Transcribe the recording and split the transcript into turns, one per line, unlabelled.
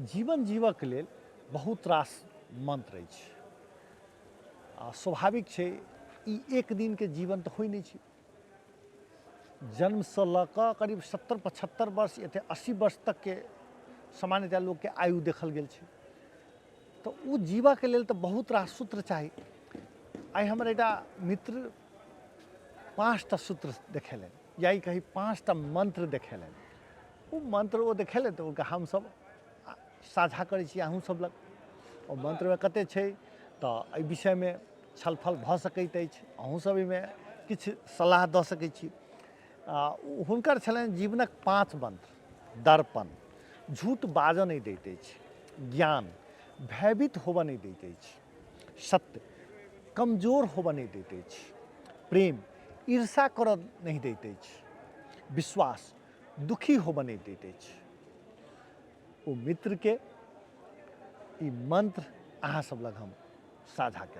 जीवन जीवऽके लेल बहुत रास मन्त्र अछि आ स्वाभाविक छै, ई एक दिनके जीवन तऽ होइ नहि छै। जन्मसँ लऽ कऽ करीब 70 75 वर्ष एते 80 वर्ष तकके सामान्यतया लोकके आयु देखल गेल छै, तऽ ओ जीवऽके लेल तऽ बहुत रास सूत्र चाही। आइ हमर एकटा मित्र 5टा सूत्र देखेलनि, या ई कही 5टा मन्त्र देखेलनि। ओ मन्त्र ओ देखेलनि तऽ हुनका हमसभ साझा करै छी अहूँ सब लग। ओ मन्त्रमे कते छै तऽ एहि विषयमे छलफल भऽ सकैत अछि, अहूँ सब एहिमे किछु सलाह दऽ सकै छी। हुनकर छलनि जीवनक 5 मन्त्र। दर्पण, झूठ बाजऽ नहि दैत अछि। ज्ञान, भयभीत होबऽ नहि दैत अछि। सत्य, कमजोर होबऽ नहि दैत अछि। प्रेम, ईर्षा करऽ नहि दैत अछि। विश्वास, दुखी होबऽ नहि दैत अछि। ओ मित्रके ई मन्त्र अहाँ सब लग हम साझा केलहुँ।